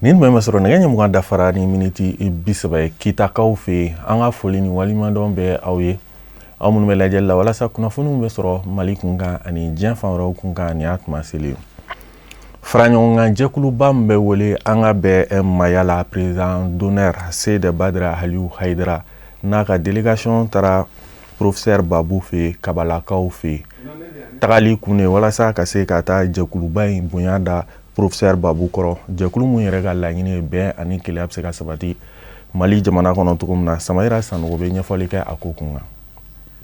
Nin tun bɛ sɔrɔ nɛgɛ ɲɛ 20 dafara ni miniti 30 ye Kitakaw fɛ yen. An ka foli ni waleɲumandɔn bɛ aw ye, aw minnu bɛ lajɛli la walasa kunnafoniw bɛ sɔrɔ Mali kunkan ani diɲɛ fan wɛrɛw kunkan. Nin y'a tuma selen. Fara ɲɔgɔnkan jɛkuluba min bɛ wele An ka bɛn Maya la, président d'honneur Seyidi Badara Aliyu Hayidara n'a ka délégation taara professeur Babu fɛ yen, Kabalakaw fɛ yen. Tagali kun de walasa ka se ka taa jɛkuluba in bonya da professeur Babu kɔrɔ, jɛkulu mun yɛrɛ ka laɲini ye bɛn ani kelenya bɛ se ka sabati Mali jamana kɔnɔ cogo min na. Samayira Sanogo bɛ ɲɛfɔli kɛ a ko kun kan.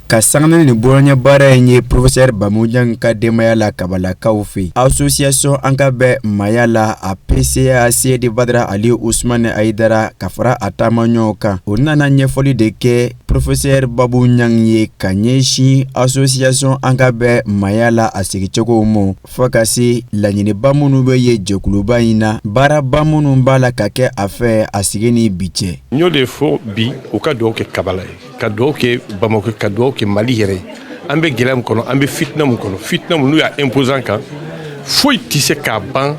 Ka sanga ni bɔɲɛ baara in ye professeur Babu Ɲang ka denbaya la Kabalakaw fɛ, association An ka bɛn Maya la, a PCA Seyidi Badara Ali Usumani Ayidara ka fara a taamaɲɔgɔn kan, o nana ɲɛfɔli de kɛ professeur Babu Ɲang ye ka ɲɛsin association An ka bɛn Maya la, a sigicogo ma, fo ka se laɲiniba minnu bɛ ye jɛkuluba in na, baaraba minnu b'a la ka kɛ a fɛ a sigi ni bi cɛ. N y'o de fɔ bi, u ka dugawu kɛ Kabala ye, ka dugawu kɛ Bamakɔ, ka dugawu kɛ Mali yɛrɛ ye. An bɛ gɛlɛya min kɔnɔ, an bɛ fitina min kɔnɔ, fitina min n'u y'a imposer an kan, foyi tɛ se k'a ban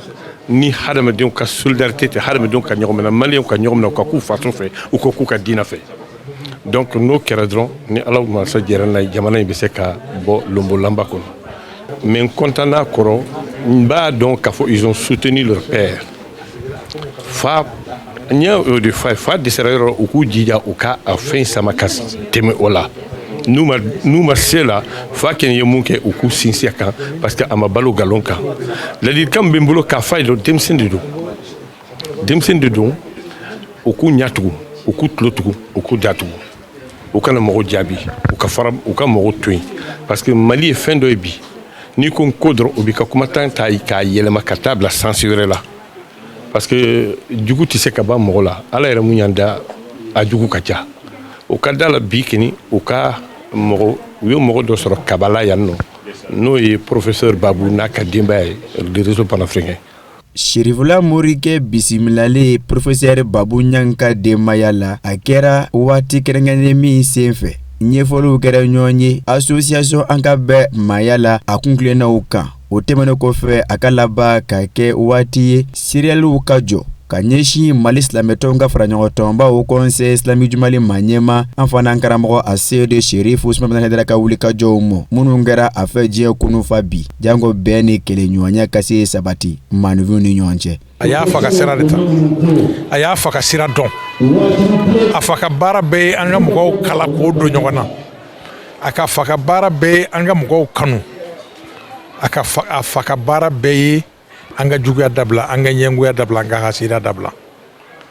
ni hadamadenw ka solidarité tɛ, hadamadenw ka ɲɔgɔn minɛ, Maliyɛnw ka ɲɔgɔn minɛ, u ka k'u faso fɛ, u ka k'u ka diinɛ fɛ. Donc n'o kɛra dɔrɔn, ni Ala masa jɛra n'a ye, jamana in bɛ se ka bɔ lonbolanba kɔnɔ. Mais n content n'a kɔrɔ, n b'a dɔn k'a fɔ ils ont soutenu leur père. Fa n y'a o de fa ye, fa dɛsɛra yɔrɔ, u k'u jija u ka a fɛn sama ka tɛmɛ o la. N'u ma se la, fa kɛni ye mun kɛ, u k'u sinsin a kan, parce que a ma balo nkalon kan. Ladilikan min bɛ n bolo k'a f'a ye dɔrɔn, denmisɛn de don, denmisɛn de don, u k'u ɲɛ tugu, u k'u tulo tugu, u k'u da tugu, u kana mɔgɔw jaabi, u ka fara, u ka mɔgɔw to yen, parce que Mali ye fɛn dɔ ye bi, n'i ko n ko dɔrɔn, u b'i ka kumakan ta k'a yɛlɛma ka taa bila sens wɛrɛ la, parce que jugu tɛ se ka ban mɔgɔ la. Ala yɛrɛ mun y'an da, a jugu ka ca. O ka da la bi kini, u ka mɔgɔ, u ye mɔgɔ dɔ sɔrɔ Kabala yan nɔ, n'o ye professeur Babu n'a ka denbaya ye, le Réseau panafricain. Sirifula Morikɛ bisimilalen professeur Babu Ɲang ka denbaya la, a kɛra waati kɛrɛnkɛrɛnnen min sen fɛ, ɲɛfɔliw kɛra ɲɔgɔn ye association An ka bɛn Maya la, a kuntilennaw kan. O tɛmɛnen kɔfɛ, a ka laban ka kɛ waati ye seriyaliw ka jɔ ka ɲɛsin Mali silamɛtɔnw ka fara ɲɔgɔn tɔnba Haut Conseil islamique du Mali ma ɲɛma, an fana karamɔgɔ a Seyidi Sherif Usumani Hayidara ka wulikajɔw ma minnu kɛra a fɛ diɲɛ kunu fa bi, janko bɛn ni kelenɲɔgɔnya ka se sabati maaninfinw ni ɲɔgɔn cɛ. A y'a fa ka sira de ta, a y'a fa ka sira dɔn. A fa ka baara bɛɛ ye an ka mɔgɔw kala k'o don ɲɔgɔn na. A ka fa ka baara bɛɛ ye an ka mɔgɔw kanu. A ka fa, a fa ka baara bɛɛ ye an ka juguya dabila, an ka ɲɛngoya dabila, an ka hasida dabila,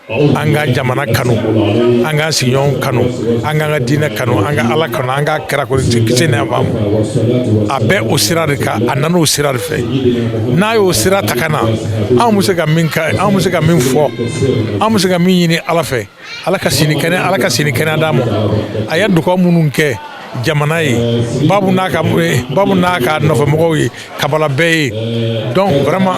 an ka jamana kanu, an ka sigiɲɔgɔn kanu, an k'an ka diinɛ kanu, an ka Ala kanu, an ka kira ko kisi nɛɛma b'a ma. A bɛ o sira de kan, a nana o sira de fɛ. N'a y'o sira ta ka na, anw bɛ se ka min kɛ, anw bɛ se ka min fɔ, anw bɛ se ka min ɲini Ala fɛ, Ala ka sini kɛnɛ, Ala ka sini kɛnɛ d'a ma. A ye dugawu minnu kɛ jamana ye, Babu n'a ka nɔfɛmɔgɔw ye, Kabala bɛɛ ye. Donc vraiment,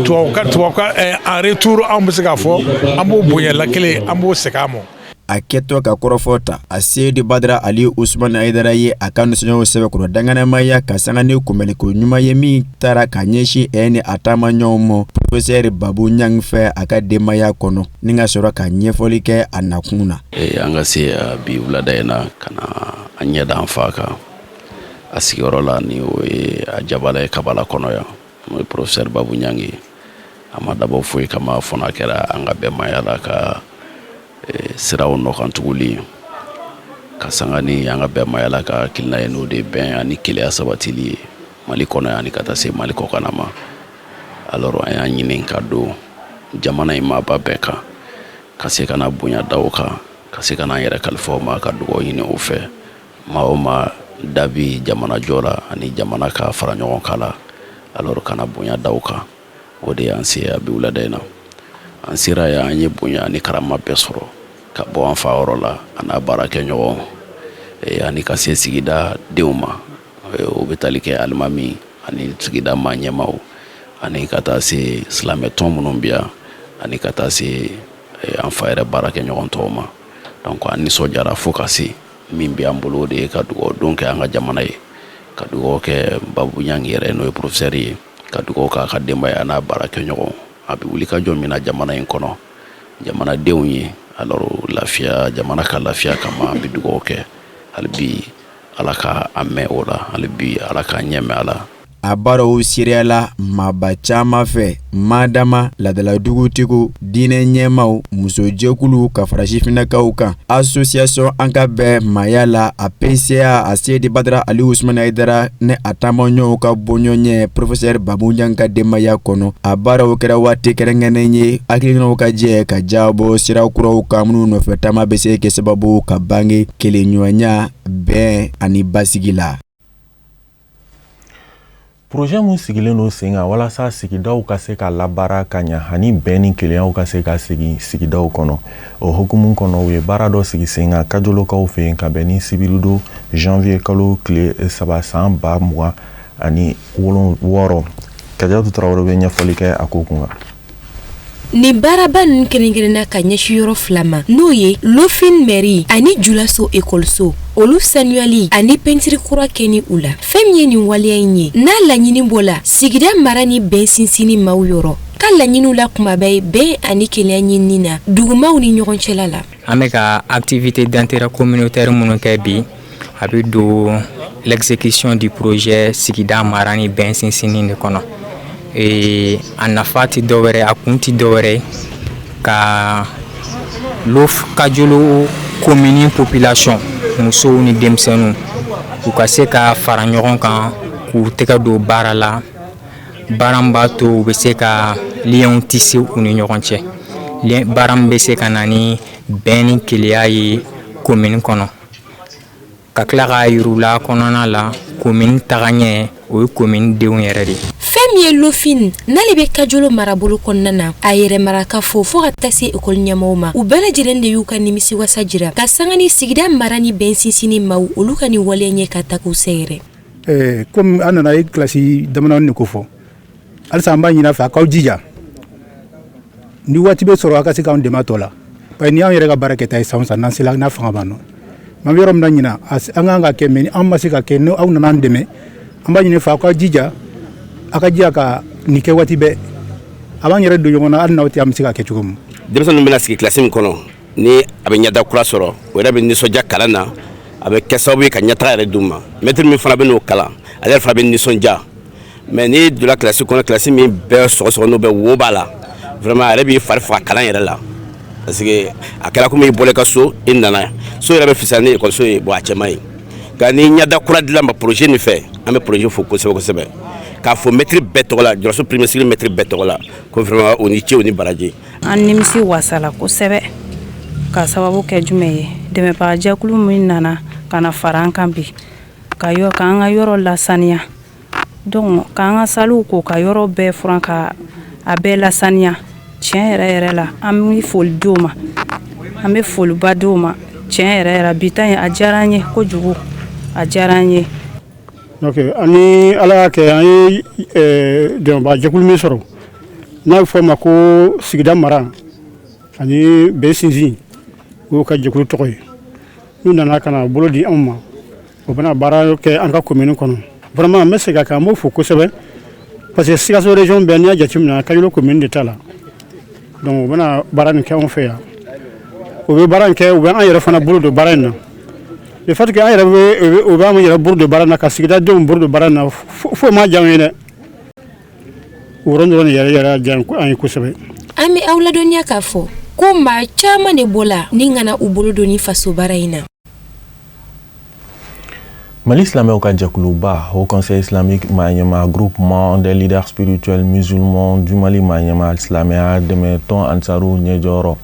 tubabu ka en retour, anw bɛ se k'a fɔ an b'o bonya la kelen, an b'o segin a ma. A kɛtɔ ka kɔrɔfɔ ta, a Seyidi Badara Ali Usumani Hayidara ye a ka nisɔndiyaw sɛbɛkɔrɔ danganamaya ka sanga ni kunbɛnliko ɲuman ye min taara ka ɲɛsin ɛ ni a taamaɲɔgɔnw ma professeur Babu Ɲang fɛ a ka denbaya kɔnɔ, ni ka sɔrɔ ka ɲɛfɔli kɛ a nakun na. An ka se bi wulada in na ka na an ɲɛ da an fa kan a sigiyɔrɔ la, ni o ye a jabala ye Kabala kɔnɔ yan, n'o ye professeur Babu Ɲang ye. A ma dabɔ foyi kama fo n'a kɛra an ka bɛnmaya la ka siraw nɔ tuguli ka sanga ni an ka bɛnmaya la ka hakilina ye, n'o de bɛn ani kelenya sabatili ye Mali kɔnɔ yan ani ka taa se Mali kɔkanna ma. Alors an y'a ɲini ka don jamana in maaba bɛɛ kan, ka se ka na bonya da o kan, ka se ka n'an yɛrɛ kalifa o ma, ka dugawu ɲini o fɛ. Maa o maa dabi jamana jɔ la ani jamana ka fara ɲɔgɔn kan la, alors ka na bonya da o kan, o de y'an se bi wulada in na. An sera yan, an ye bonya ni karama bɛɛ sɔrɔ ka bɔ an fa yɔrɔ la, a n'a baarakɛ ɲɔgɔn, ani ka se sigida denw ma, o bɛ tali kɛ alimami ani sigida maa ɲɛmaw, ani ka taa se silamɛtɔn minnu bɛ yan, ani ka taa se an fa yɛrɛ baarakɛ ɲɔgɔn tɔw ma. Donc an nisɔndiyara fo ka se. Min bɛ an bolo, o de ye ka dugawu don kɛ an ka jamana ye, ka dugawu kɛ Babu Ɲangi yɛrɛ, n'o ye professeur ye, ka dugawu k'a ka denbaya n'a baarakɛ ɲɔgɔn. A bɛ wulikajɔ min na jamana in kɔnɔ jamanadenw ye, alors lafiya, jamana ka lafiya kama, an bɛ dugawu kɛ hali bi, Ala ka a mɛn o la, hali bi Ala k'a ɲɛ mɛn a la. A baaraw seereyala maaba caman fɛ, madama laadala-dugutigiw, diinɛ ɲɛmaaw, musojɛkuluw ka fara sifinnakaw kan, association an ka bɛn maaya la APCA, a Seyidi Badara Ali Usumani Hayidara ni a taamaɲɔgɔnw ka bɔɲɔgɔn professeur Babu Ɲang ka denbaya kɔnɔ. A baaraw kɛra waati kɛrɛnkɛrɛnnen ye hakilinaw ka jɛ ka jabɔ sira kuraw kan minnu nɔfɛ taama bɛ se kɛ sababu ka bange kelenɲɔgɔnya, bɛn ani basigi la. Projet min sigilen don sen kan walasa sigidaw ka se ka labaara ka ɲa ani bɛn ni kelenyaw ka se ka sigi sigidaw kɔnɔ, o hukumu kɔnɔ, u ye baara dɔ sigi sen kan Kajolokaw fɛ yen ka bɛn ni sibiridon janvier kalo tile 3 san 2026. Kajatu Tarawele bɛ ɲɛfɔli kɛ a ko kun kan. Nin baaraba ninnu kɛrɛnkɛrɛnna ka ɲɛsin yɔrɔ fila ma, n'o ye Lofin mairie ani Julaso ekɔliso, olu sanuyali ani pɛntiri kura kɛni u la. Fɛn min ye nin waleya in ye, n'a laɲini bɔla sigida mara ni bɛn sinsinni maaw yɔrɔ ka laɲiniw la kunbaba ye bɛn ani kelenya ɲinini na dugumaw ni ɲɔgɔn cɛla la. An bɛ ka activité d'intérêt communautaire minnu kɛ bi, a bɛ don l'exécution du projet sigida mara ni bɛn sinsinni de kɔnɔ. A nafa tɛ dɔwɛrɛ, a kun tɛ dɔwɛrɛ, ka Lof Kajolo commune population, musow ni denmisɛnninw, u ka se ka fara ɲɔgɔn kan k'u tɛgɛ don baara la, baara min b'a to u bɛ se ka liens tisser u ni ɲɔgɔn cɛ, baara min bɛ se ka na ni bɛn ni kelenya ye commune kɔnɔ, ka tila k'a yir'u la kɔnɔna la, commune tagaɲɛ, o ye commune denw yɛrɛ de ye. Fɛn min ye Lofin, n'ale bɛ Kajolo marabolo kɔnɔna na, a yɛrɛ marakafo fo ka taa se ekɔli ɲɛmɔgɔw ma, u bɛɛ lajɛlen de y'u ka nimisiwasa jira ka sanga ni sigida mara ni bɛn sinsinni maaw olu ka nin waleya ɲɛ ka taa k'u sɛgɛrɛ. Komi an nana ye kilasi damadɔni de ko fɔ, halisa an b'a ɲini a fɛ a k'aw jija, ni waati bɛ sɔrɔ, a ka se k'anw dɛmɛ a tɔ la, parce que ni y'anw yɛrɛ ka baara kɛta ye san o san, n'an sela n'a fanga b'an nɔ, an bɛ yɔrɔ min na ɲinan, an kan ka kɛ, mais ni an ma se ka kɛ, ni aw nana an dɛmɛ, an b'a ɲini fɛ aw ka jija, a ka jija ka nin kɛ waati bɛɛ. A b'an yɛrɛ don ɲɔgɔn na, hali n'aw tɛ, an bɛ se ka kɛ cogo min. Denmisɛnninw bɛna sigi kilasi min kɔnɔ, ni a bɛ ɲɛda kura sɔrɔ, o yɛrɛ bɛ nisɔndiya kalan na, a bɛ kɛ sababu ye ka ɲɛtaga yɛrɛ d'u ma. Mɛtiri min fana bɛ n'o kalan, ale yɛrɛ fana bɛ nisɔndiya. Mais n'i donna kilasi kɔnɔ, kilasi min bɛɛ sɔgɔsɔgɔ, n'o bɛ wo b'a la, vraiment a yɛrɛ b'i fari faga kalan yɛrɛ la, parce que a kɛra komi i bɔra i ka so, i nana so yɛrɛ bɛ fisaya ni ekɔliso ye. Bon, a cɛ man ɲi. Nka ni ɲɛda kura dila ma projet nin fɛ, an bɛ projet fo kosɛbɛ kosɛbɛ, k'a fɔ mɛtiri bɛɛ tɔgɔ la, Jɔlaso premier cycle mɛtiri bɛɛ tɔgɔ la, ko vraiment o ni ce, o ni baraji. An nimisi wasala kosɛbɛ ka sababu kɛ jumɛn ye? Dɛmɛbagajɛkulu min nana ka na fara an kan bi ka k'an ka yɔrɔ lasaniya, donc k'an ka saliw ko, ka yɔrɔ bɛɛ furan, ka a bɛɛ lasaniya, tiɲɛ yɛrɛ yɛrɛ la, an bɛ foli d'u ma, an bɛ foliba d'u ma. Tiɲɛ yɛrɛ yɛrɛ, bi ta in, a diyara an ye kojugu, a diyara an ye. Donc ani Ala y'a kɛ, an ye dɛmɛbagajɛkulu min sɔrɔ n'a bɛ fɔ o ma ko sigida mara ani bɛn sinsin, o y'u ka jɛkulu tɔgɔ ye. N'u nana ka na bolo di anw ma, o bɛna baara kɛ an ka commune kɔnɔ. Vraiment, n bɛ segin a kan, an b'o fo kosɛbɛ, parce que Sikaso région bɛɛ, n'i y'a jateminɛ, Kajolo commune de ta la. Donc u bɛna baara nin kɛ anw fɛ yan. U bɛ baara in kɛ, u bɛ an yɛrɛ fana bolo don baara in na. Le fait que an yɛrɛ bɛ, u b'an yɛrɛ bolo don baara in na, ka sigidadenw bolo don baara in na, foyi ma diya an ye dɛ. O yɔrɔ dɔrɔn yɛrɛ yɛrɛ diya an ye kosɛbɛ. An bɛ aw ladɔnniya k'a fɔ ko maa caman de bɔla ni ka na u bolo don ni faso baara in na. Mali silamɛw ka jɛkuluba Haut Conseil islamique maa ɲɛmaa, Groupement des leaders spirituels musulmans du Mali maa ɲɛmaa, silamɛya dɛmɛtɔn Ansaru ɲɛjɔyɔrɔ,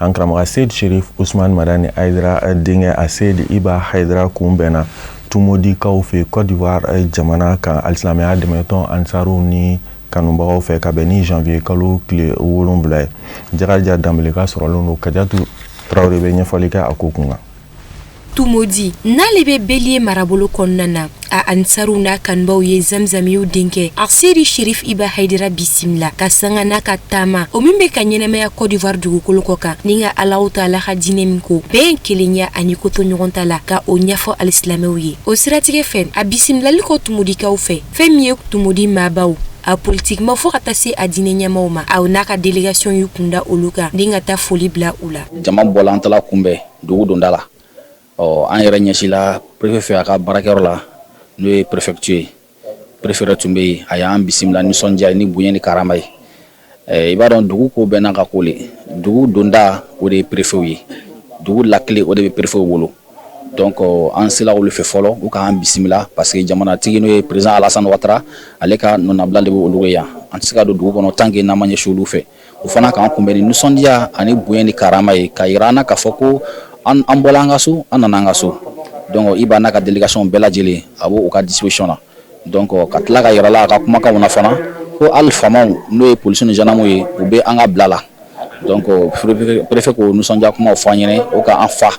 an karamɔgɔ Seyid Sherif Usman Madani Hayidara denkɛ, a Seyid Iba Hayidara kunbɛnna Tumodikaw fɛ Côte d'Ivoire jamana kan, alisilamɛya dɛmɛtɔn Ansaru ni kanubagaw fɛ, ka bɛn ni janvier kalo tile 7 ye. Jakarija Danbele ka sɔrɔlen don. Kajatu Tarawele bɛ ɲɛfɔli kɛ a ko kun kan. Tumodi, n'ale bɛ Beliye marabolo kɔnɔna na, a ansaruw n'a kanubaw ye Zamzamiw denkɛ Aseri Sherif Iba Hayidara bisimila ka sanga n'a ka taama, o min bɛ ka ɲɛnamaya Côte d'Ivoire dugukolo kɔ kan, ni ka Alahu taala ka diinɛ min ko bɛn, kelenya ani koto ɲɔgɔn ta la, ka o ɲɛfɔ alisilamɛw ye. O siratigɛ fɛ, a bisimilali kɔ Tumodikaw fɛ, fɛn min ye Tumodi maabaw A politikima fo ka taa se a diinɛ ɲɛmaaw ma, aw n'a ka délégation y'u kunda olu kan ni ka taa foli bila u la. Jama bɔla an taala kunbɛn dugu donda la. Ɔ, an yɛrɛ ɲɛsila préfet fɛ, a ka baarakɛyɔrɔ la, n'o ye préfecture ye. Préfet yɛrɛ tun bɛ yen, a y'an bisimila nisɔndiya ni bonya ni karama ye. I b'a dɔn, dugu ko bɛɛ n'a ka ko le. Dugu donda, o de ye préfet ye. Dugu la clé, o de bɛ préfet bolo. Donc an sela olu fɛ fɔlɔ, u k'an bisimila, parce que jamanatigi, n'o ye président Alassane Ouattara, ale ka nɔnabila de bɛ olu ye yan. An tɛ se ka don dugu kɔnɔ tant que n'an ma ɲɛsin olu fɛ. O fana k'an kunbɛn ni nisɔndiya ani bonya ni karama ye, ka yira an na k'a fɔ ko an bɔla an ka so, an nana an ka so. Donc Iba n'a ka délégation bɛɛ lajɛlen, a b'o ka disposition na. Donc ka tila ka yira la a ka kumakanw na fana ko hali faamaw, n'o ye polisi ni gendarme ye, u bɛ an ka bila la. Donc préfet k'o nisɔndiya kumaw fɔ an ɲɛnɛ, o k'an fa.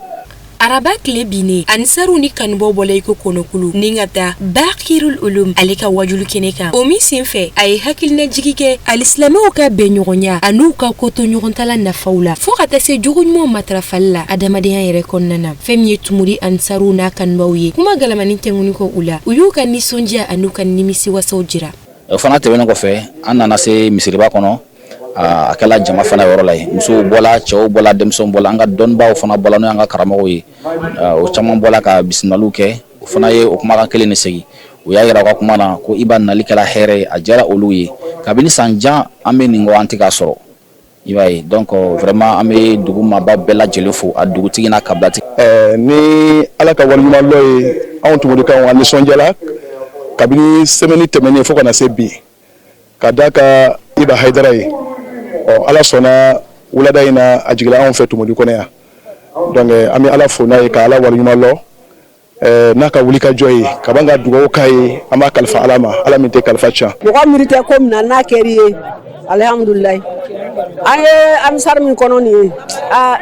Araba tile binnen, Ansaru ni kanubaw bɔla i ko kɔnɔkulu ni ka taa Bakirul Ulum ale ka wajulu kɛnɛ kan. O min senfɛ, a ye hakilinajigi kɛ alisilamɛw ka bɛn ɲɔgɔnya an'u ka koto ɲɔgɔntala nafaw la, fo ka taa se jogo ɲumanw matarafali la adamadenya yɛrɛ kɔnɔna na. Fɛn min ye Tumuri Ansaru n'a kanubaw ye, kuma galamani tɛŋuni kɔ u la, u y'u ka nisɔndiya an'u ka nimisiwasaw jira. O fana tɛmɛnen kɔfɛ, an nana se misiriba kɔnɔ. A kɛla jama fana yɔrɔ la ye. Musow bɔla, cɛw bɔla, denmisɛnw bɔla, an ka dɔnnibaw fana bɔla, n'o y'an ka karamɔgɔw ye. O caman bɔla ka bisimilaliw kɛ. O fana ye o kumakan kelen de segin. U y'a yira u ka kuma na ko Iba nali kɛla hɛrɛ ye, a diyara olu ye. Kabini san jan an bɛ nin kɔ, an tɛ k'a sɔrɔ, i b'a ye. Donc vraiment, an bɛ dugu maaba bɛɛ lajɛlen fo, a dugutigi n'a kabilatigi. Ni Ala ka waleɲumanlɔ ye, anw Tumudikaw, an nisɔndiyala kabini semaine tɛmɛnen fo ka na se bi, ka da ka Iba Hayidara ye. Ɔ, Ala sɔnna, wulada in na a jigila anw fɛ Tumudi kɔnɔ yan. Donc an bɛ Ala fo n'a ye, ka Ala waleɲumanlɔ n'a ka wulikajɔ ye, ka ban ka dugawu k'a ye. An b'a kalifa Ala ma, Ala min tɛ kalifa tiɲɛ. Mɔgɔ miiri tɛ ko min na, n'a kɛr'i ye, alihamudulilayi. An ye amisari min kɔnɔ nin ye, aa,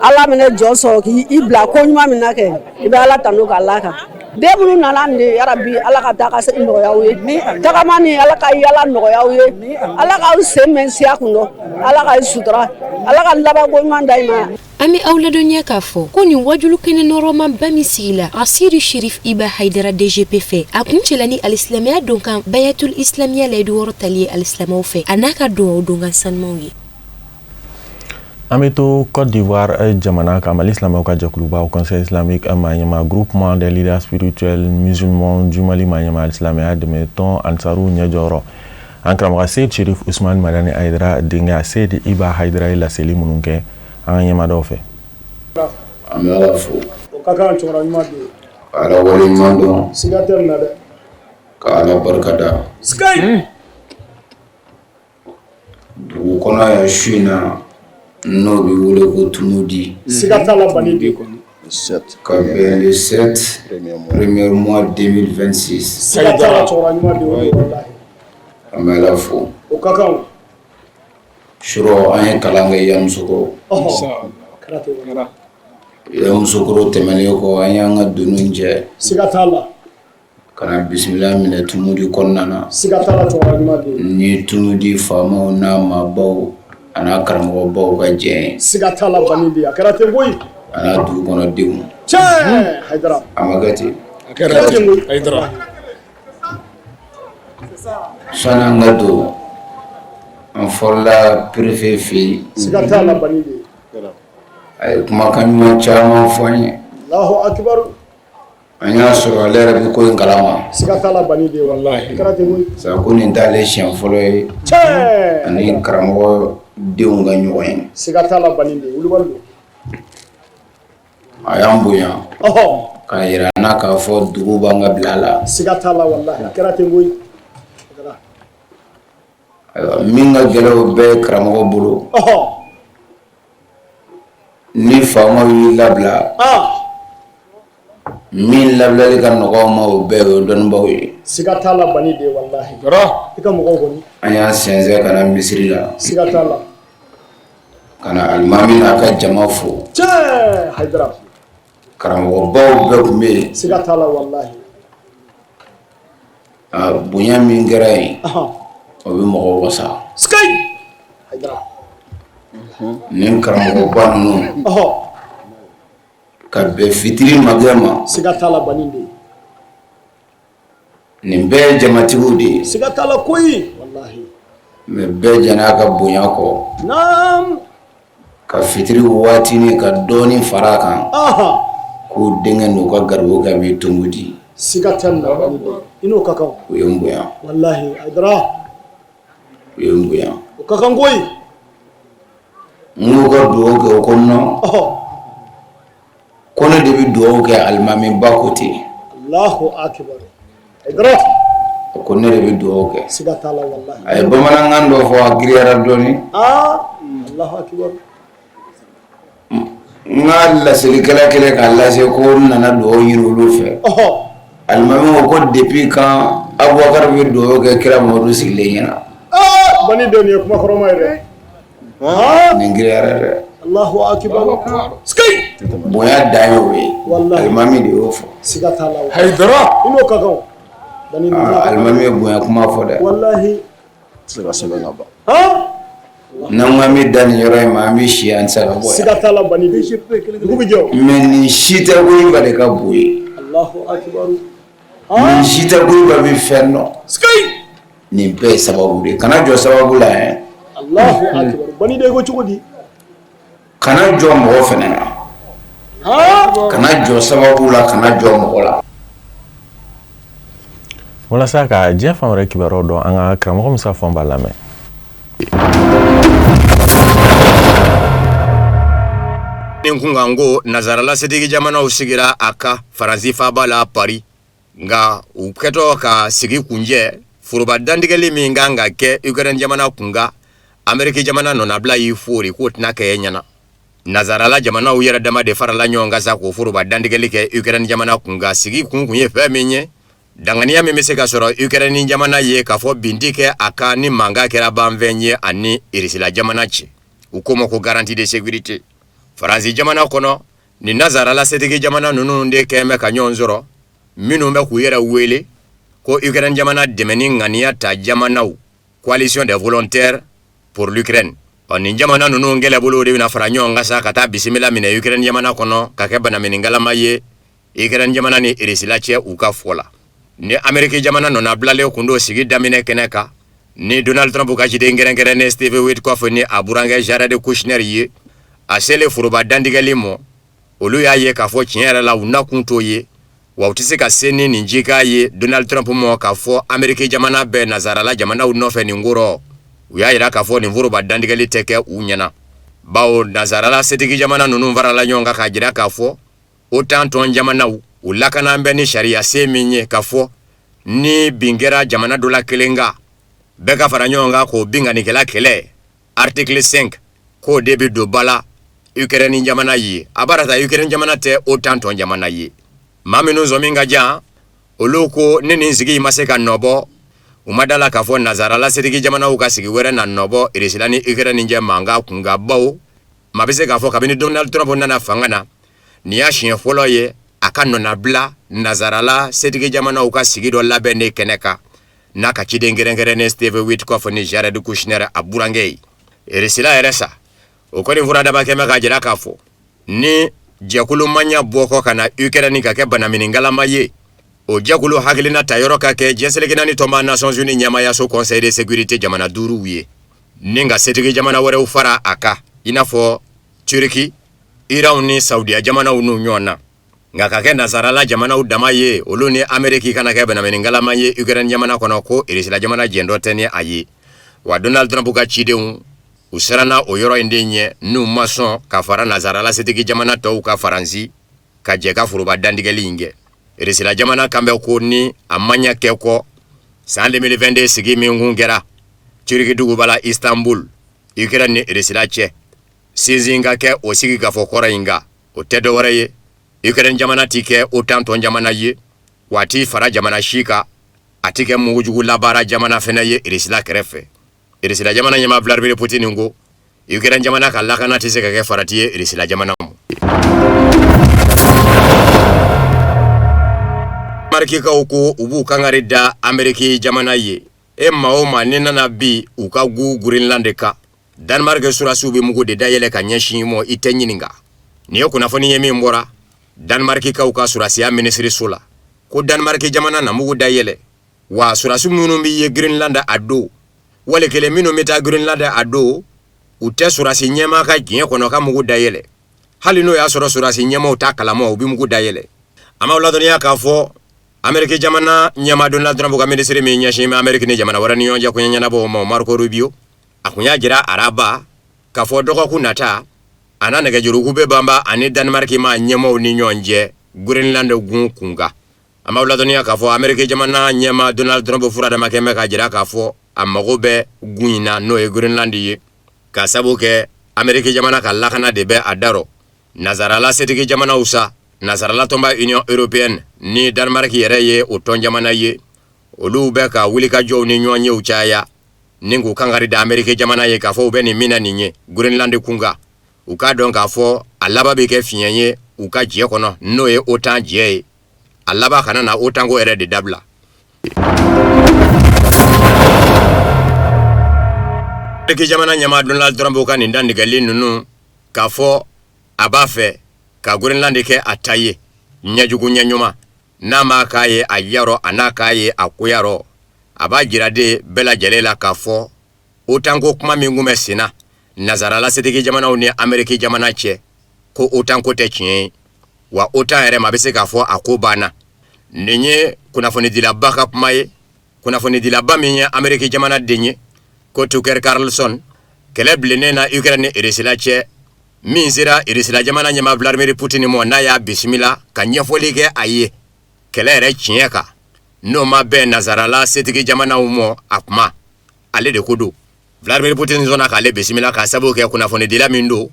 Ala minɛ jɔ sɔrɔ k'i bila ko ɲuman min na kɛ, i bɛ Ala tanu k'a la kan. Den minnu nana nin de, yarabi, Ala ka taa ka segin nɔgɔya aw ye. Tagama ni Ala ka yala nɔgɔya aw ye. Ala k'aw sen mɛn siya kun dɔn. Ala k'aw sutura. Ala ka labanko ɲuman d'ayi ma. An bɛ aw ladɔnniya k'a fɔ ko nin wajulu kɛnɛ nɔrɔmaba min sigila Asiri Sherif Iba Haidara DGP fɛ, a kun cɛla ni alisilamɛya donkan Bayatul Islamiya layidu wɔɔrɔ tali ye alisilamɛw fɛ, a n'a ka dugawu donkan sanumaw ye. An bɛ to Côte d'Ivoire jamana kan. Mali silamɛw ka jɛkuluba, Conseil islamique maa ɲɛma, Groupement des leaders spirituels musulmans du Mali maa ɲɛma, alisilamɛya dɛmɛ tɔn Ansaru ɲɛjɔyɔrɔ, an karamɔgɔ Seyid Sherif Usman Madani Hayidara denkɛ Seyid Iba Hayidara ye laseli minnu kɛ an ka ɲɛma dɔw fɛ. An bɛ Ala fo. O ka kan, cɛkɔrɔba ɲuman don. Ka Ala waleɲuman dɔn. Siga tɛ nin na dɛ. Ka Ala barika da. Sikayi. Dugu kɔnɔ yan su in na, n'o bɛ wele ko Tumudi. Siga t'a la, bani de. Ka bɛn le 7 premier mois 2026. Siga t'a la, cɛkɔrɔba ɲuman don walahi. An bɛ Ala fo. O ka kan o. Surɔ, an ye kalan kɛ Yamusokɔrɔ. Ɔhɔ. Kɛra ten kɛra. Yamusokɔrɔ tɛmɛnen kɔ, an y'an ka doniw cɛ. Siga t'a la. Ka na bisimila minɛ Tumudi kɔnɔna na. Siga t'a la, cɛkɔrɔba ɲuman don. Ni Tumudi faamaw n'a maabaw a n'a karamɔgɔbaw ka jɛ ye. Siga t'a la, bani de, a kɛra ten koyi. A n'a dugu kɔnɔdenw. Tiɲɛ Hayidara. A ma kɛ ten. A kɛra ten koyi Hayidara. Sani an ka don, an fɔlɔla préfet fɛ yen. Siga t'a la, bani de. A ye kumakan ɲuman caman fɔ an ye. Allahu akibaru. An y'a sɔrɔ ale yɛrɛ bɛ ko in kalama. Siga t'a la, bani de, walahi. A kɛra ten koyi. Sa ko nin t'ale siɲɛ fɔlɔ ye. Tiɲɛ. Ani karamɔgɔ denw ka ɲɔgɔn ye. Siga t'a la, bani de, wulibali don. A y'an bonya. Ɔhɔ. K'a yira an na k'a fɔ dugu b'an ka bila la. Siga t'a la, walahi. A kɛra ten koyi. Ayiwa, min ka gɛlɛn, o bɛɛ ye karamɔgɔ bolo. Ɔhɔ. Ni faamaw y'i labila. Min labilali ka nɔgɔ ma, o bɛɛ, o ye dɔnnibaw ye. Siga t'a la, bani de, walahi. I ka mɔgɔw kɔni. An y'an sɛnsɛn ka na misiri la. Siga t'a la. Ka na alimami n'a ka jama fo. Tiɲɛ Hayidara. Karamɔgɔbaw bɛɛ tun bɛ yen. Siga t'a la, walahi. A bonya min kɛra yen, o bɛ mɔgɔw wasa. Sikayi Hayidara. Nin karamɔgɔba ninnu. Ka bɛn fitiri magɛn ma. Siga t'a la, bani de. Nin bɛɛ ye jamatigiw de ye. Siga t'a la koyi. Mais bɛɛ jɛn'a ka bonya kɔ. Naam. Ka fitiri waatinin ka dɔɔnin fara a kan. Aha. K'u denkɛ n'u ka garibukɛ bɛ Tumuti. Siga tɛ nin na. I n'o ka kan. U ye n bonya. Walahi Hayidara. U ye n bonya. O ka kan koyi. N k'u ka dugawu kɛ, o ko non. Ɔhɔ. Ko ne de bɛ dugawu kɛ, alimamiba ko ten. Alahu akibaru. Hayidara. O ko ne de bɛ dugawu kɛ. Siga t'a la walahi. A ye bamanankan dɔ fɔ, a giriyara dɔɔnin. Aa Alahu akibaru. N ka laselikɛla kɛlen k'a lase ko n nana dugawu ɲini olu fɛ. Ɔhɔ. Alimami ko ko depuis quand Abubakar bɛ dugawu kɛ kira Mamadu sigilen ɲɛna? Aa bani den, nin ye kuma kɔrɔma ye dɛ. Aa Nin giriyara dɛ. Alahu akibaru. Sikeyi. Bonya dan y'o ye. Walahi. Alimami de y'o fɔ. Siga t'a la. Hayidara. I n'o ka kan. Bani den. Aa, alimami ye bonya kuma fɔ dɛ. Walahi. Se ka sɛbɛn ka ban. Han. N'an ko an bɛ dan nin yɔrɔ in ma, an bɛ si an tɛ se ka bɔ yan. Siga t'a la bani den. Dugu bɛ jɛ o. Mais nin si tɛ ko Iba de ka bon ye. Alahu akibaru. Nin si tɛ ko Iba bɛ fɛn dɔn. Sikeyi. Nin bɛɛ ye sababu de ye. Kana jɔ sababu la yɛrɛ. Alahu akibaru. Bani den ko cogo di? Kana jɔ mɔgɔ fana na. Han. Kana jɔ sababu la, kana jɔ mɔgɔ la. Walasa ka diɲɛ fan wɛrɛ kibaruyaw dɔn, an ka karamɔgɔ Musa Fɔnba lamɛn. Nin kunkan ko nazarala setigi jamanaw sigira a ka Faransi faaba la Paris, nka u kɛtɔ ka sigi kuncɛ, foroba dantigɛli min kan ka kɛ Ukraine jamana kunkan, Ameriki jamana nɔnabila y'i foori k'o tɛna kɛ ɲɛna. Nazarala jamanaw yɛrɛ dama de farala ɲɔgɔn kan sa k'o foroba dantigɛli kɛ Ukraine jamana kunkan. Sigi kun kun ye fɛn min ye, danganiya min bɛ se ka sɔrɔ Ukraine jamana ye k'a fɔ bin tɛ kɛ a kan ni mankan kɛra banfɛn ye ani Irisila jamana cɛ, u k'o ma ko garantie de sécurité. Faransi jamana kɔnɔ, ni nazarala setigi jamana ninnu de kɛn bɛ ka ɲɔgɔn sɔrɔ, minnu bɛ k'u yɛrɛ wele ko Ukraine jamana dɛmɛni ŋaniya ta jamanaw, coalition des volontaires pour l'Ukraine. Ɔ, nin jamana ninnu kɛlɛbolow de bɛna fara ɲɔgɔn kan sa ka taa bisimila minɛ Ukraine jamana kɔnɔ ka kɛ banamininkalama ye Ukraine jamana ni Irisila cɛ, u ka fɔ la. Ni Ameriki jamana nɔnabilalen kun don sigi daminɛ kɛnɛ kan ni Donald Trump ka ciden kɛrɛnkɛrɛnnen Steve Witkoff ni a burankɛ Jared Kushner ye, a selen foroba dantigɛli mɔ, olu y'a ye k'a fɔ tiɲɛ yɛrɛ la, u nakun t'o ye, wa u tɛ se ka se ni nin cikan ye Donald Trump mɔ k'a fɔ Ameriki jamana bɛɛ nazarala jamanaw nɔfɛ nin ko rɔ. U y'a jira k'a fɔ nin foroba dantigɛli tɛ kɛ u ɲɛna, bawo nazarala setigi jamana ninnu farala ɲɔgɔn kan k'a jira k'a fɔ OTAN tɔn jamanaw, u lakana bɛ ni sariya sen min ye k'a fɔ ni bin kɛra jamana dɔ la kelen kan, bɛɛ ka fara ɲɔgɔn kan k'o binkannikɛla kɛlɛ, article 5, k'o de bɛ don ba la Ukraine jamana ye. A b'a ta Ukraine jamana tɛ OTAN tɔn jamana ye. Maa minnu sɔmi ka jan, olu ko ni nin sigi ma se ka nɔbɔ, u ma da la k'a fɔ nazarala setigi jamanaw ka sigi wɛrɛ na nɔbɔ Irisila ni Ukraine cɛ mankan kunkan, bawo maa bɛ se k'a fɔ kabini Donald Trump nana fanga na, nin y'a siɲɛ fɔlɔ ye a ka nɔnabila nazarala setigi jamanaw ka sigi dɔ labɛn ne kɛnɛ kan n'a ka ciden kɛrɛnkɛrɛnnen Steve Witkoff ni Jared Kushner a burankɛ ye. Irisila yɛrɛ sa, o kɔni furadaba kɛmɛ k'a jira k'a fɔ ni jɛkulu maɲa bɔ kɔ ka na Ukraine ka kɛ banamininkalama ye, o jɛkulu hakilina ta yɔrɔ ka kɛ diɲɛ seleke naani tɔnba Nations Unies ɲɛmaayaso Conseil de sécurité jamana duuruw ye, ni ka setigi jamana wɛrɛw fara a kan, i n'a fɔ Turki, Iran ni Saudiya jamanaw n'u ɲɔgɔn na. Nka ka kɛ nasarala jamanaw dama ye, olu ni Ameriki kana kɛ banamininkalama ye Ukraine jamana kɔnɔ, ko Irisila jamana jɛndɔ tɛ ni a ye. Wa Donald Trump ka cidenw, u siranna o yɔrɔ in de ɲɛ, n'u ma sɔn ka fara nasarala setigi jamana tɔw ka Faransi ka jɛ ka foroba dantigɛli in kɛ. Irisila jamana kan bɛ ko ni a ma ɲɛ kɛ kɔ, san 2022 sigi min kun kɛra Turki duguba la Istanbul, Ukraine ni Irisila cɛ, sinsin ka kɛ o sigi ka fɔ kɔrɔ in kan. O tɛ dɔwɛrɛ ye, Ukraine jamana ti kɛ OTAN tɔn jamana ye, wa a ti fara jamana si kan, a ti kɛ mugujugu labaara jamana fɛnɛ ye Irisila kɛrɛfɛ. Irisila jamana ɲɛmaa Vladimir Poutine ko Ukraine jamana ka lakana tɛ se ka kɛ farati ye Irisila jamana ma. Danemarkikaw ko u b'u kangari da Ameriki jamana ye, e maa o maa ni nana bi u ka gu Greenland kan, Danemark surasiw bɛ mugu de dayɛlɛ ka ɲɛsin i ma, i tɛ ɲininka. Nin ye kunnafoni ye min bɔra Danemarkikaw ka surasiya minisiriso la, ko Danemark jamana na mugu dayɛlɛ, wa surasi minnu bɛ ye Greenland a don, Wali kelen minnu bɛ taa Groenland a don, u tɛ sɔrɔdasi ɲɛmaa ka diɲɛ kɔnɔ ka mugu dayɛlɛ. Hali n'o y'a sɔrɔ sɔrɔdasi ɲɛmaaw t'a kalama, u bɛ mugu dayɛlɛ. An b'aw ladɔnniya k'a fɔ Ameriki jamana ɲɛmaa Donald Trump ka minisiri min ɲɛsin bɛ Ameriki ni jamana wɛrɛ ni ɲɔgɔn cɛ koɲɛ ɲɛnabɔw ma, Marco Rubio, a kun y'a jira araba k'a fɔ dɔgɔkun nata a na nɛgɛjuruko bɛ banba ani Danemark maa ɲɛmaaw ni ɲɔgɔn cɛ Groenland gun kunkan. An b'aw ladɔnniya k'a fɔ Ameriki jamana ɲɛmaa Donald Trump furadama kɛn bɛ k'a jira k'a fɔ a mago bɛ gun in na, n'o ye Groenland ye, k'a sabu kɛ Ameriki jamana ka lakana de bɛ a da rɔ. Nazarala setigi jamanaw sa, Nazarala tɔnba Union européenne ni Danemark yɛrɛ ye o tɔn jamana ye, olu bɛ ka wulikajɔw ni ɲɔgɔnyew caya ni k'u kankari da Ameriki jamana ye k'a fɔ u bɛ nin min na nin ye Groenland kunkan, u k'a dɔn k'a fɔ a laban bɛ kɛ fiɲɛ ye u ka jɛ kɔnɔ, n'o ye OTAN jɛ ye. A laban kana na OTAN ko yɛrɛ de dabila. Ameriki jamana ɲɛmaa Donald Trump ka nin dantigɛli ninnu k'a fɔ a b'a fɛ ka Groenland kɛ a ta ye ɲɛjugu ɲɛɲuman, n'a m'a k'a ye a yarɔ, a n'a k'a ye a koyarɔ, a b'a jira de bɛɛ lajɛlen la k'a fɔ OTAN ko kuma min kun bɛ senna nazarala setigi jamanaw ni Ameriki jamana cɛ, ko OTAN ko tɛ tiɲɛ ye, wa OTAN yɛrɛ ma bɛ se k'a fɔ a ko banna. Nin ye kunnafonidilaba ka kuma ye, kunnafonidilaba min ye Ameriki jamana den ye, ko Tucker Carlson. Kɛlɛ bilennen na Ukraine ni Irisila cɛ, min sera Irisila jamana ɲɛmaa Vladimir Putin ma, n'a y'a bisimila ka ɲɛfɔli kɛ a ye kɛlɛ yɛrɛ tiɲɛ kan, n'o ma bɛn nazarala setigi jamanaw ma, a kuma ale de ko don. Vladimir Putin sɔnna k'ale bisimila k'a sababu kɛ kunnafonidila min don,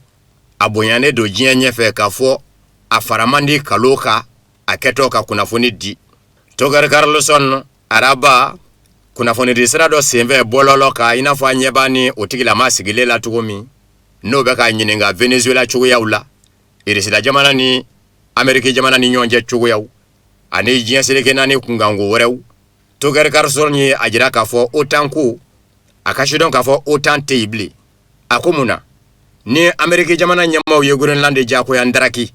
a bonyanen don diɲɛ ɲɛfɛ k'a fɔ a fara man di kalo kan a kɛtɔ ka kunnafoni di. Tucker Carlson araba kunnafonidi sira dɔ senfɛ bɔlɔlɔ kan, i n'a fɔ an ɲɛ b'a ni o tigilama sigilen la cogo min, n'o bɛ k'a ɲininka Venezuela cogoyaw la, Irisila jamana ni Ameriki jamana ni ɲɔgɔn cɛ cogoyaw ani diɲɛ seleke naani kunkanko wɛrɛw. Tucker Carlson ye a jira k'a fɔ OTAN ko, a ka sidɔn k'a fɔ OTAN tɛ yen bilen. A ko mun na ni Ameriki jamana ɲɛmaaw ye Groenland diyagoya ndaraki,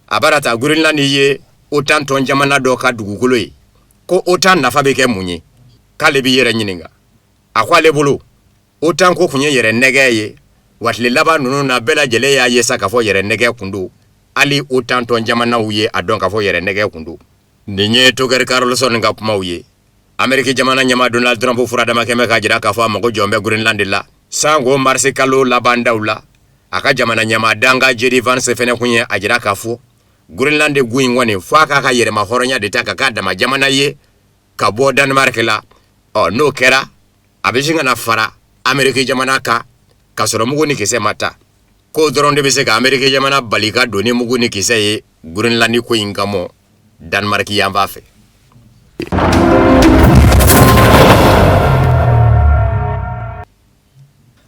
a bara ta Groenland ye OTAN tɔn jamana dɔ ka dugukolo ye, ko OTAN nafa bɛ kɛ mun ye? K'ale b'i yɛrɛ ɲininka. A ko ale bolo OTAN ko kun ye yɛrɛ nɛgɛ ye, wa tile laban ninnu na bɛɛ lajɛlen y'a ye sa k'a fɔ yɛrɛ nɛgɛ kun don. Hali OTAN tɔn jamanaw ye a dɔn k'a fɔ yɛrɛ nɛgɛ kun don. Nin ye Tucker Carlson ka kumaw ye. Ameriki jamana ɲɛmaa Donald Trump furadama kɛn bɛ k'a jira k'a fɔ a mago jɔn bɛ Groenland la sanko marisi kalo laban daw la. A ka jamana ɲɛmaa dankan JD Vance fɛnɛ kun ye a jira k'a fɔ Groenland gun in kɔni, fo a k'a ka yɛrɛma hɔrɔnya de ta ka k'a dama jamana ye ka bɔ Danemark la. Ɔ, n'o kɛra, a bɛ sin ka na fara Ameriki jamana kan k'a sɔrɔ mugu ni kisɛ ma ta. K'o dɔrɔn de bɛ se ka Ameriki jamana bali ka don ni mugu ni kisɛ ye Groenland ko in kama Danemark yanfan fɛ.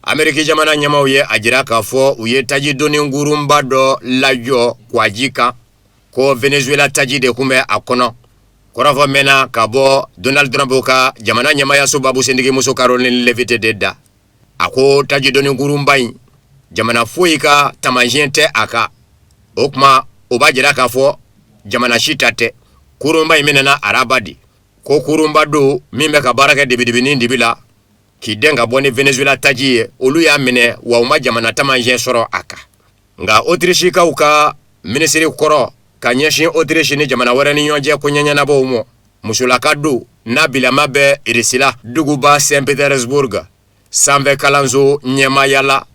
Ameriki jamana ɲɛmaaw ye a jira k'a fɔ u ye taji doni kurunba dɔ lajɔ kwaji kan, ko Venezuela taji de kun bɛ a kɔnɔ. Kɔrɔfɔ mɛnna ka bɔ Donald Trump ka jamana ɲɛmaayaso babusentigimuso Karoline Leavitt de da. A ko taji doni kurunba in, jamana foyi ka taamasiyɛn tɛ a kan. O tuma o b'a jira k'a fɔ jamana si ta tɛ. Kurunba in minɛna araba de, ko kurunba don min bɛ ka baara kɛ dibidibinin dibi la k'i den ka bɔ ni Venezuela taji ye. Olu y'a minɛ, wa u ma jamana taamasiyɛn sɔrɔ a kan. Nka Otirisikaw ka minisiri kɔrɔ ka ɲɛsin Otirisi ni jamana wɛrɛ ni ɲɔgɔn cɛ ko ɲɛɲɛnabɔw ma, musolaka don n'a bilama bɛ Irisila duguba Saint Petersburg sanfɛ kalanso ɲɛmaaya la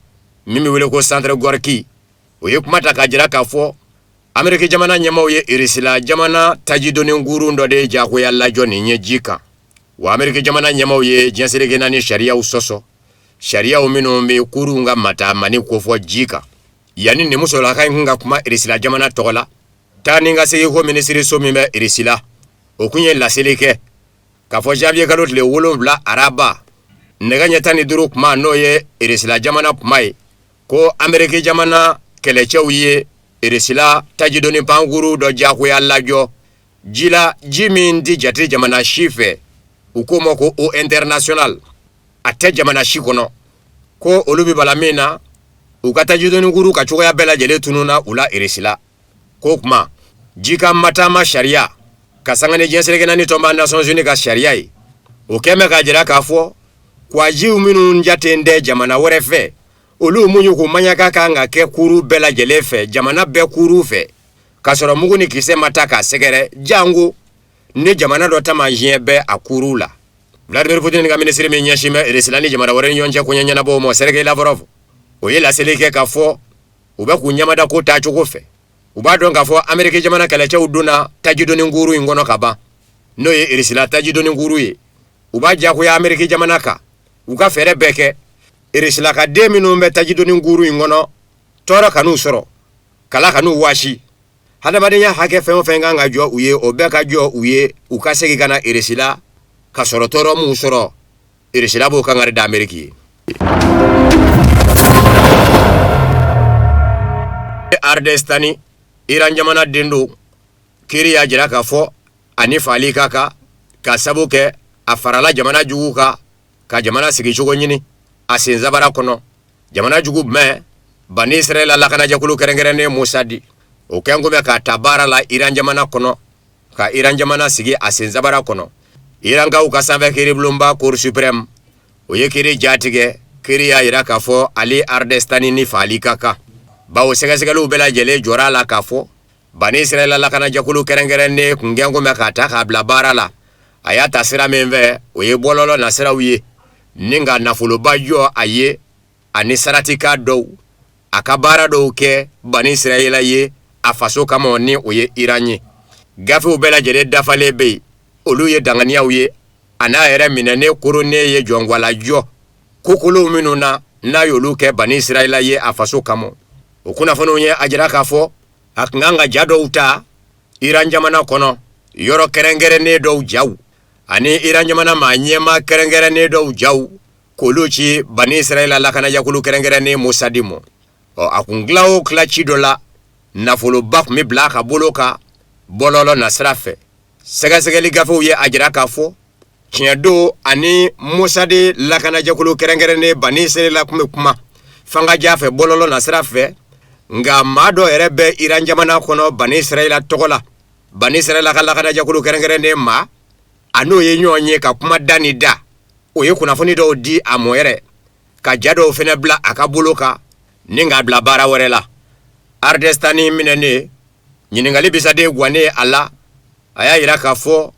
min bɛ wele ko Centre Gorki, o ye kuma ta k'a jira k'a fɔ Ameriki jamana ɲɛmaaw ye Irisila jamana tajidoni kurun dɔ de jagoya lajɔ nin ye ji kan. Wa Ameriki jamana ɲɛmaaw ye diɲɛ seleke naani sariyaw sɔsɔ, sariyaw minnu bɛ kurun ka mataamani kofɔ ji kan. Yanni nin musolaka in kun ka kuma Irisila jamana tɔgɔ la, taa ni ka segin ko minisiriso min bɛ Irisila, o kun ye laseli kɛ k'a fɔ janvier kalo tile 7 araba nɛgɛ ɲɛ 15 kuma, n'o ye Irisila jamana kuma ye, ko Ameriki jamana kɛlɛcɛw ye Irisila tajidoni pankuru dɔ jagoya lajɔ ji la, ji min tɛ jate jamana si fɛ, u k'o ma ko eau internationale, a tɛ jamana si kɔnɔ. Ko olu bɛ bala min na, u ka tajidoni kurun ka cogoya bɛɛ lajɛlen tununna u la Irisila. K'o kuma jikan mataama sariya ka sanga ni diɲɛ seleke naani tɔnba Nations Unies ka sariya ye, o kɛn bɛ k'a jira k'a fɔ Kwajiw minnu jaten tɛ jamana wɛrɛ fɛ, olu muɲu k'u maɲaka kan ka kɛ kuuru bɛɛ lajɛlen fɛ, jamana bɛɛ kuuru fɛ, k'a sɔrɔ mugu ni kisɛ ma ta k'a sɛgɛrɛ, janko ni jamana dɔ taamasiyɛn bɛ a kuuru la. Vladimir Putin ka minisiri min ɲɛsin bɛ Irisila ni jamana wɛrɛ ni ɲɔgɔn cɛ koɲɛ ɲɛnabɔw ma, Sergei Lavrov, o ye laseli kɛ k'a fɔ u bɛ k'u ɲɛmada ko taacogo fɛ. U b'a dɔn k'a fɔ Ameriki jamana kɛlɛcɛw donna tajidoni kuuru in kɔnɔ ka ban, n'o ye Irisila tajidoni kuuru ye. U b'a jagoya Ameriki jamana kan u ka fɛɛrɛ bɛɛ kɛ Irisila ka den minnu bɛ tajidoni kuuru in kɔnɔ, tɔɔrɔ kan'u sɔrɔ, kala kan'u waasi. Hadamadenya hakɛ fɛn o fɛn kan ka jɔ u ye, o bɛɛ ka jɔ u ye, u ka segin ka na Irisila ka sɔrɔ tɔɔrɔ m'u sɔrɔ. Irisila b'o kangari da Ameriki ye. Ardestani, Iran jamana den don, kiiri y'a jira k'a fɔ a ni faali ka kan ka sabu kɛ a farala jamana jugu kan ka jamana sigicogo ɲini a sensabara kɔnɔ. Jamana jugu jumɛn? Bani Israɛla lakanajɛkulu kɛrɛnkɛrɛnnen Mosadi, o kɛn kun bɛ k'a ta baara la Iran jamana kɔnɔ, ka Iran jamana sigi a sensabara kɔnɔ. Irankaw ka sanfɛ kiiribulonba Cour suprême, o ye kiiri jatigɛ. Kiiri y'a jira k'a fɔ Ali Ardestani ni faali ka kan, bawo sɛgɛsɛgɛliw bɛɛ lajɛlen jɔra a la k'a fɔ Bani Israɛla lakanajɛkulu kɛrɛnkɛrɛnnen kun kɛn kun bɛ k'a ta k'a bila baara la. A y'a ta sira min fɛ, o ye bɔlɔlɔ nasiraw ye, ni ka nafoloba jɔ a ye ani saratika dɔw, a ka baara dɔw kɛ Bani Israɛla ye a faso kama, ni o ye Iran ye. Gafew bɛɛ lajɛlen dafalen bɛ yen, olu ye danganiyaw ye. A n'a yɛrɛ minɛnen koronnen ye jɔngwalajɔ kokolow minnu na, n'a y'olu kɛ Bani Israɛla ye a faso kama. O kunnafoniw ye a jira k'a fɔ a tun kan ka ja dɔw ta Iran jamana kɔnɔ, yɔrɔ kɛrɛnkɛrɛnnen dɔw jaw ani Iran jamana maa ɲɛmaa kɛrɛnkɛrɛnnen dɔw jaw, k'olu ci Bani Israɛla lakanajɛkulu kɛrɛnkɛrɛnnen Mosadi ma. Ɔ, a kun tila o tila ci dɔ la, nafoloba tun bɛ bila a ka bolo kan bɔlɔlɔ nasira fɛ. Sɛgɛsɛgɛli gafew ye a jira k'a fɔ tiɲɛ don, ani Mosadi lakanajɛkulu kɛrɛnkɛrɛnnen Bani Israɛla tun bɛ kuma fangaja fɛ bɔlɔlɔ nasira fɛ. Nka maa dɔ yɛrɛ bɛ Iran jamana kɔnɔ Bani Israɛla tɔgɔ la, Bani Israɛla ka lakanajɛkulu kɛrɛnkɛrɛnnen maa, a n'o ye ɲɔgɔn ye ka kuma da ni da. O ye kunnafoni dɔw di a mɔ yɛrɛ, ka ja dɔw fana bila a ka bolo kan ni k'a bila baara wɛrɛ la. Ardestani minɛnen, ɲininkali bisaden gannen a la, a y'a jira k'a fɔ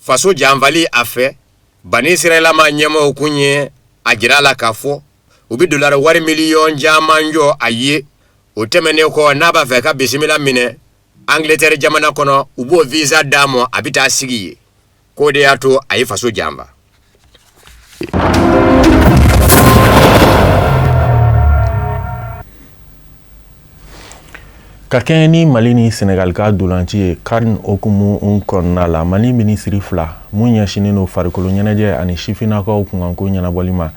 faso janfali a fɛ. Bani Israɛla maa ɲɛmaaw kun ye a jira a la k'a fɔ u bɛ dolari wari miliyɔn caman jɔ a ye. O tɛmɛnen kɔ, n'a b'a fɛ ka bisimila minɛ Angleterre jamana kɔnɔ, u b'o visa d'a ma, a bɛ taa sigi yen. K'o de y'a to a ye faso janfa. Ka kɛɲɛ ni Mali ni Senegal ka dolanci ye CAN hukumu kɔnɔna la, Mali minisiri fila mun ɲɛsinnen don farikolo ɲɛnajɛ ani sifinnakaw kunkanko ɲɛnabɔli ma,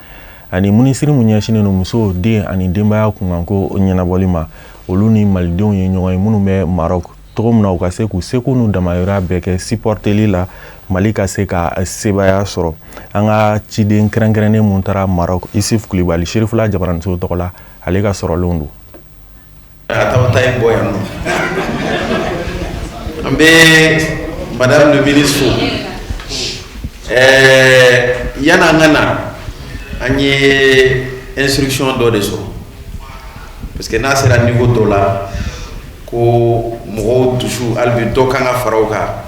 ani minisiri mun ɲɛsinnen don muso, den ani denbaya kunkanko ɲɛnabɔli ma, olu ni malidenw ye ɲɔgɔn ye minnu bɛ Maroc, cogo min na u ka se k'u seko n'u damayira bɛɛ kɛ supporteli la, Mali ka se ka sebaaya sɔrɔ. An ka ciden kɛrɛnkɛrɛnnen mun taara Maroc, Isuf Kulibali, Serifula Jabaraniso tɔgɔ la, ale ka sɔrɔlenw don. A t'aw ta in bɔ yan nɔ. An bɛ madame le ministre fo. Yan'an ka na, an ye instruction dɔ de sɔrɔ, parce que n'a sera niveau dɔ la ko mɔgɔw dusu, hali bi dɔ kan ka fara o kan.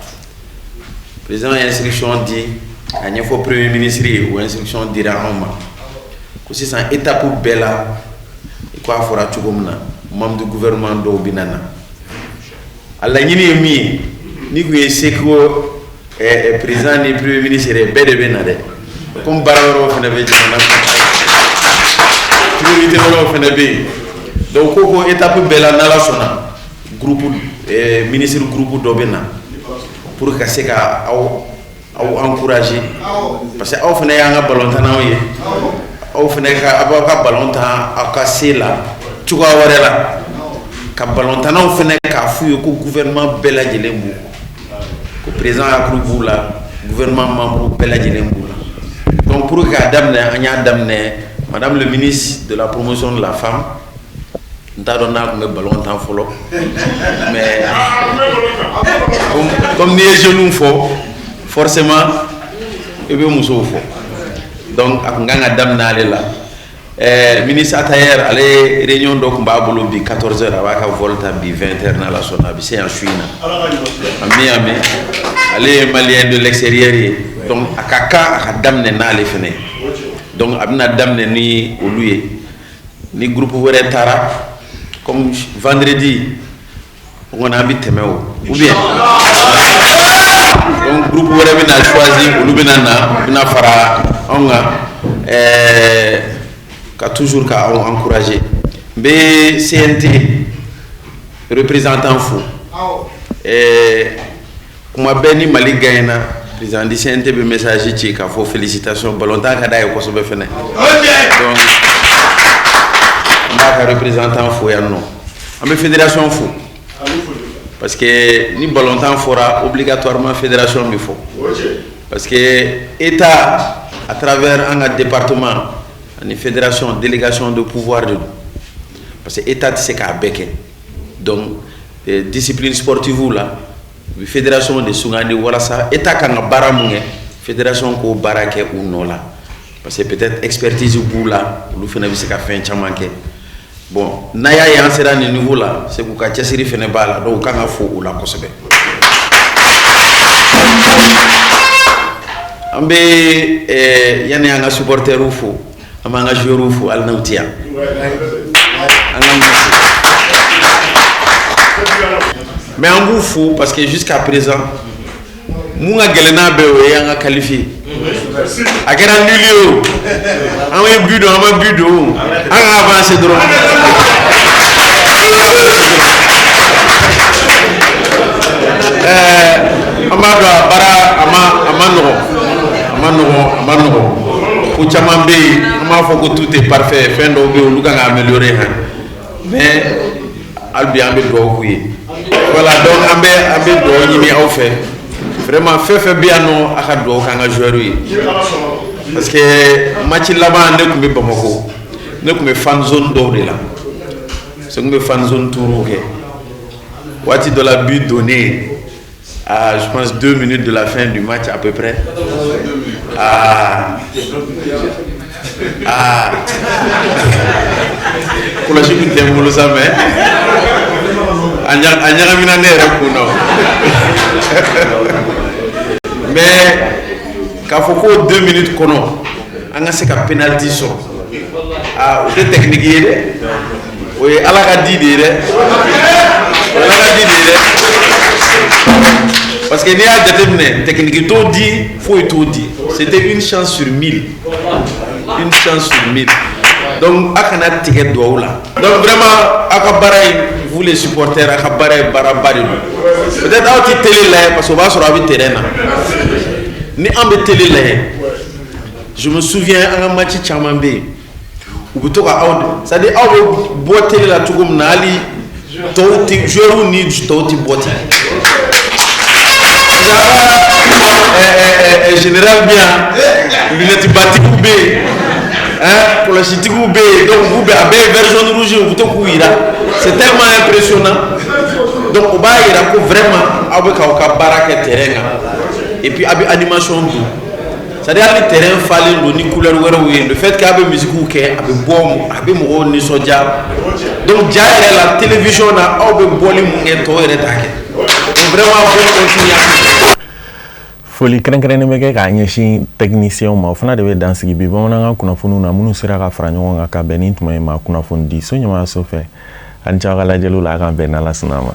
Président ye instruction di a ɲɛfɔ premier ministre ye, o instruction dira anw ma ko sisan étape bɛɛ la, i ko a fɔra cogo min na, membre du gouvernement dɔw bɛ na. A laɲini ye min ye, ni kun ye seko président ni premier ministre yɛrɛ bɛɛ de bɛ na dɛ, comme baara wɛrɛw fana bɛ jamana kɔnɔ, priorité wɛrɛw fana bɛ yen. Donc ko étape bɛɛ la, n'Ala sɔnna, groupe ministre groupe dɔ bɛ na pour ka se ka aw encourager, parce que aw fana y'an ka balontannaw ye, aw fana ka aw b'aw ka ballon tan aw ka se la cogoya wɛrɛ la, ka balontannaw fana k'a f'u ye ko gouvernement bɛɛ lajɛlen b'u ko président hakili b'u la, gouvernement membre bɛɛ lajɛlen b'u la. Donc pour k'a daminɛ, an y'a daminɛ madame le ministre de la Promotion de la Femme. N t'a dɔn n'a tun bɛ ballon tan fɔlɔ, mais comme n'i ye jeunes fɔ, forcément i bɛ musow fɔ. Donc a kun kan ka daminɛ ale la. Ministre Atayer, ale réunion dɔ tun b'a bolo bi 14 heures, a b'a ka vol ta bi 20 heures, n'Ala sɔnna a bɛ se yan su in na. Ami ami, ale ye Malien de l'extérieur ye, donc a ka kan a ka daminɛ n'ale fɛnɛ ye. Donc a bɛna daminɛ ni olu ye, ni groupe wɛrɛ taara comme vendredi o kɔni, an bɛ tɛmɛ o, ou bien donc groupe wɛrɛ bɛna choisi, olu bɛna na, u bɛna fara anw kan ka toujours ka anw encourager. N bɛ CNT représentant fo. Kuma bɛɛ ni Mali gagnera, président du CNT bɛ message ci k'a fɔ félicitation. Ballontan ka d'a ye kosɛbɛ fɛnɛ, donc n b'a ka représentant fo yan nɔ. An bɛ fédération fo, parce que ni ballontan fɔra, obligatoirement fédération bɛ fɔ, parce que État à travers an ka département ani fédération, délégation de pouvoir de don, parce que État tɛ se k'a bɛɛ kɛ. Donc discipline sportive la, u bɛ fédération de sugandi walasa État kan ka baara mun kɛ, fédération k'o baara kɛ u nɔ la, parce que peut-être expertise b'u la, olu fana bɛ se ka fɛn caman kɛ. Bon, n'a y'a ye an sera nin niveau la, c'est k'u ka cɛsiri fana b'a la, donc u kan ka fo u la kosɛbɛ. An bɛ yanni an ka supporters fo, an b'an ka joueurs fo, hali n'u tɛ yan, an ka fo, mais an b'u fo parce que jusqu'à présent mun ka gɛlɛn n'a bɛɛ, o ye an ka qualifié. A kɛra nul ye o, an ye but don, an ma but don o, an ka avancer dɔrɔn. An b'a dɔn a baara a ma nɔgɔn, a ma nɔgɔn, a ma nɔgɔn. Ko caman bɛ yen, an b'a fɔ ko tout est parfait, fɛn dɔw bɛ yen olu kan ka améliorer han, mais hali bi an bɛ dugawu k'u ye. Voilà, donc an bɛ dugawu ɲini aw fɛ vraiment, fɛn fɛn bɛ yan nɔ, a ka dugawu k'an ka joueurs ye, parce que match laban ne tun bɛ Bamakɔ, ne tun bɛ fan zone dɔw de la, parce que n tun bɛ fan zone tour kɛ. Waati dɔ la, but donné à, je pense, 2 minutes de la fin du match à peu près. Ah, ah, kɔlɔsi tun tɛ n bolo sa, mais a ɲagamina ne yɛrɛ kun na. Mais k'a fɔ ko 2 minutes kɔnɔ an ka se ka penalty sɔrɔ, ah, o tɛ technique ye dɛ, o ye Ala ka di de ye dɛ, o ye Ala ka di de ye dɛ. Parce que n'i y'a jateminɛ, technique t'o di, foyi t'o di, c'était une chance sur 1000, une chance sur 1000. Donc a kana tigɛ duwawu la. Donc vraiment aw ka baara ye, vous les supporters, aw ka baara ye baaraba de don. Peut-être aw tɛ télé lajɛ parce que o b'a sɔrɔ aw bɛ terrain na. Ni an bɛ télé lajɛ, je me souviens an ka match caman bɛ yen, u bɛ to ka aw, c'est à dire aw bɛ bɔ télé la cogo min na, hali tɔw tɛ, joueurs ni tɔw tɛ bɔ ten. Général bɛ yan, lunette batigiw bɛ yen, kɔlɔsitigiw bɛ yen, donc u bɛ a bɛɛ ye vert jaune rouge, u bɛ to k'u yira, c'est tellement impressionnant. Donc o b'a yira ko vraiment aw bɛ k'aw ka baara kɛ terrain kan, et puis a bɛ animation don, c'est à dire hali terrain falen don ni couleur wɛrɛw ye, le fait que a bɛ musique kɛ, a bɛ bɔ, a bɛ mɔgɔw nisɔndiya. Donc ja yɛrɛ la, télévision na, aw bɛ bɔli mun kɛ, tɔw yɛrɛ t'a kɛ. Donc vraiment bonne continuation. Foli kɛrɛnkɛrɛnnen bɛ kɛ k'a ɲɛsin technicienw ma, o fana de bɛ dan sigi bi bamanankan kunnafoniw na minnu sera ka fara ɲɔgɔn kan ka bɛn ni tuma in ma kunnafoni di so ɲɛmaayaso fɛ. An ni ce aw ka lajɛliw la, a k'an bɛn n'Ala sɔnna a ma.